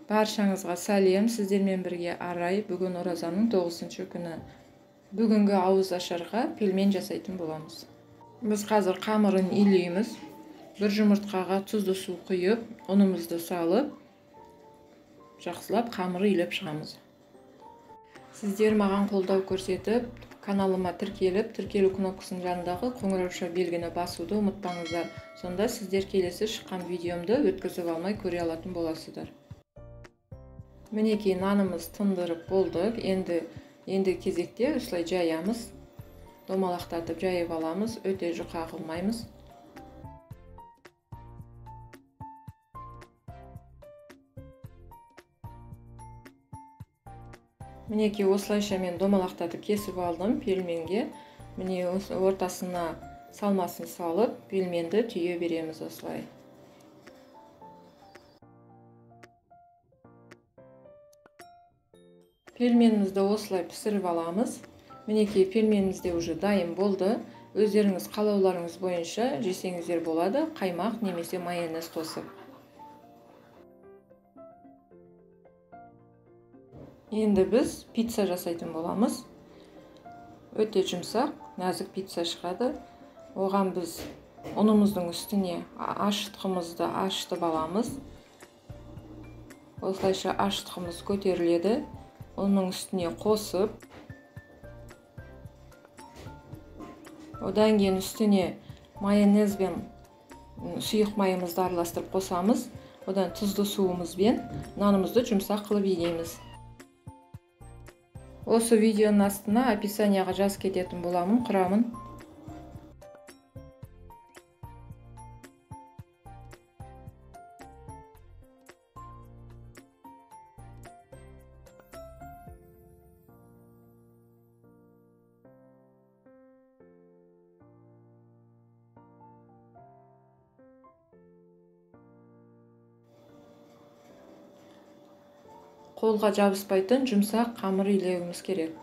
Баршаңызға сәлем, сіздермен бірге Арай. Бүгін оразаның 9-шы күні. Бүгінгі ауыз ашарға пельмен жасайтын боламыз. Біз қазір қамырын илейміз. Бір жұмыртқаға тұзды су құйып, ұнымызды салып, жақсылап қамыры илеп шығамыз. Сіздер маған қолдау көрсетіп, каналыма тіркеліп, тіркелу кнопкасының жанындағы қоңырауша белгіні басуды ұмытпаңыздар. Сонда сіздер келесі шыққан видеомды өткізіп алмай көре алатын боласыздар. Мінекей нанымыз тындырып болдық. Енді кезекте осылай жаямыз. Домалақтатып жайып аламыз, өте жұқа қылмаймыз. Мінекей осылайша мен домалақтатып кесіп алдым пельменге. Міне ортасына салмасын салып, пельменді түйе береміз осылай. Пельменімізді осылай пісіріп аламыз. Мінекей пельменіміз де уже дайын болды. Өздеріңіз қалауларыңыз бойынша жесеңіздер болады, қаймақ немесе майонез қосып. Енді біз пицца жасайтын боламыз. Өте жұмсақ, нәзік пицца шығады. Оған біз ұнымыздың үстіне ашытқымызды ашытып аламыз. Осылайша ашытқымыз көтеріледі. Оның үстіне қосып, одан кейін үстіне майонез бен сұйық майымызды араластырып қосамыз. Одан тұзды суымызбен нанымызды жұмсақ қылып илейміз. Осы видеоның астына описанияға жазып кететін боламын құрамын. Қолға жабыспайтын жұмсақ қамыр илеуіміз керек.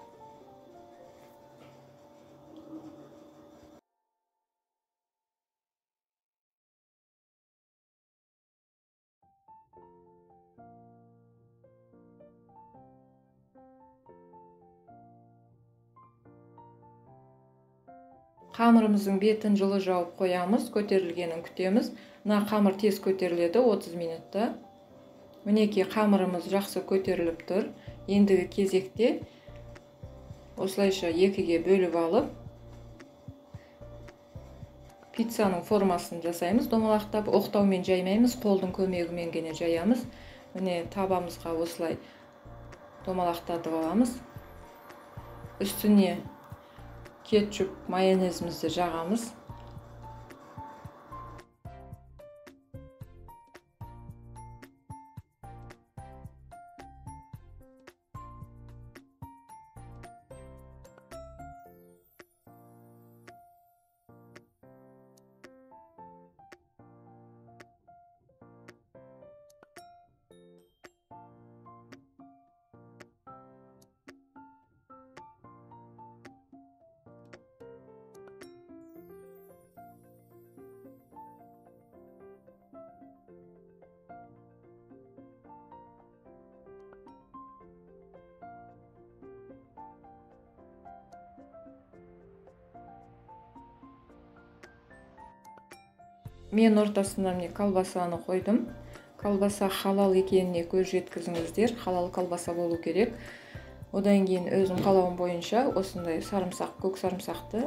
Қамырымыздың бетін жылы жауып қоямыз, көтерілгенін күтеміз. Мына қамыр тез көтеріледі, 30 минутта. Мінекей қамырымыз жақсы көтеріліп тұр. Ендігі кезекте осылайша екіге бөліп алып, пиццаның формасын жасаймыз. Домалақтап, оқтаумен жаймаймыз, қолдың көмегімен ғана жаямыз. Міне табамызға осылай домалақтатып аламыз. Үстіне кетчуп, майонезімізді жағамыз. Мен ортасына міне колбасаны қойдым. Колбаса халал екеніне көз жеткізіңіздер. Халал колбаса болу керек. Одан кейін өзім қалауым бойынша осындай сарымсақ, көк сарымсақты.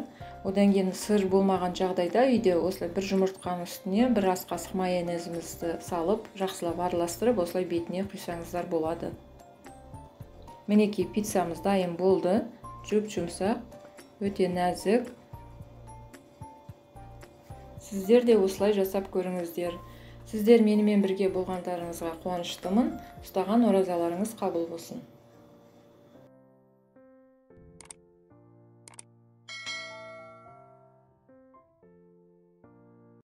Одан кейін сыр болмаған жағдайда үйде осылай бір жұмыртқаның үстіне бір ас қасық майонезімізді салып, жақсылап араластырып, осылай бетіне құйсаңыздар болады. Мінекей пиццамыз дайын болды. Жұп-жұмсақ, өте нәзік. Сіздер де осылай жасап көріңіздер. Сіздер менімен бірге болғандарыңызға қуаныштымын. Ұстаған оразаларыңыз қабыл болсын.